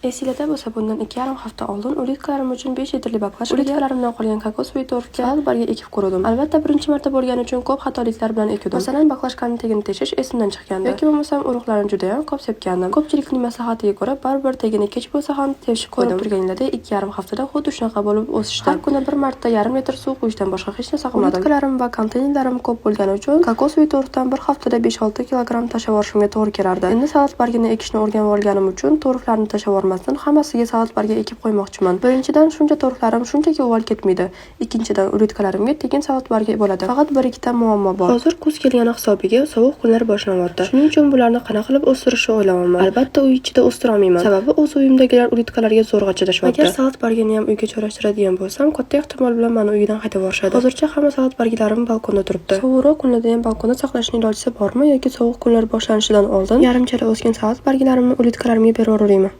Esinglarda bo'lsa, bundan 2,5 hafta oldin улитка larim uchun 5 litrli баклажка ga улитка larimdan qolgan кокосовый торф ga salat bargi ekib ko'rdim. Albatta, birinchi marta bo'lgani uchun ko'p xatoliklar bilan ekdim. Masalan, баклажка ni tagini teshish esimdan chiqqandi. Yoki bo'lmasam urug'larni juda ham ko'p sepgandim. Ko'pchilikning maslahatiga ko'ra, baribir tagini kech bo'lsa ham teshib qo'ydim. Ko'rib turganinglardek, 2,5 haftada xuddi shunaqa bo'lib o'sishdi. Har kuni bir marta yarim litr suv quyishdan boshqa hech narsa qilmadim. Улитка larim va konteynerlarim ko'p bo'lgani uchun кокосовый торф dan bir haftada 5-6 kilogramm tashlab yuborishimga to'g'ri kelardi. Endi salat bargini ekishni o'rganib olganim uchun торф larni tashlab yubormasdan hammasiga salat bargi ekib qo'ymoqchiman. Birinchidan, shuncha торф larim shunchaki uvol ketmaydi. Ikkinchidan, улитка larimga tekin salat bargi bo'ladi. Faqat bir ikkita muammo bor. Hozir kuz kelgani hisobiga sovuq kunlar boshlanyapti. Shuning uchun bularni qanaqa qilib o'stirishni o'ylayapman. Albatta, uy ichida o'stira olmayman. Sababi o'z uyimdagilar улитка larga zo'rg'a chidashyapti. Agar salat bargini ham uyga joylashtiradigan bo'lsam, katta ehtimol bilan mani uyidan haydab yuborishadi. Hozircha hamma salat bargilarim balkonda turibdi. Sovuqroq kunlarda ham balkonda saqlashning ilojisi bormi yoki sovuq kunlar boshlanishidan oldin yarimchala o'sgan salat bargilarimni улитка larimga berib yuboraymi?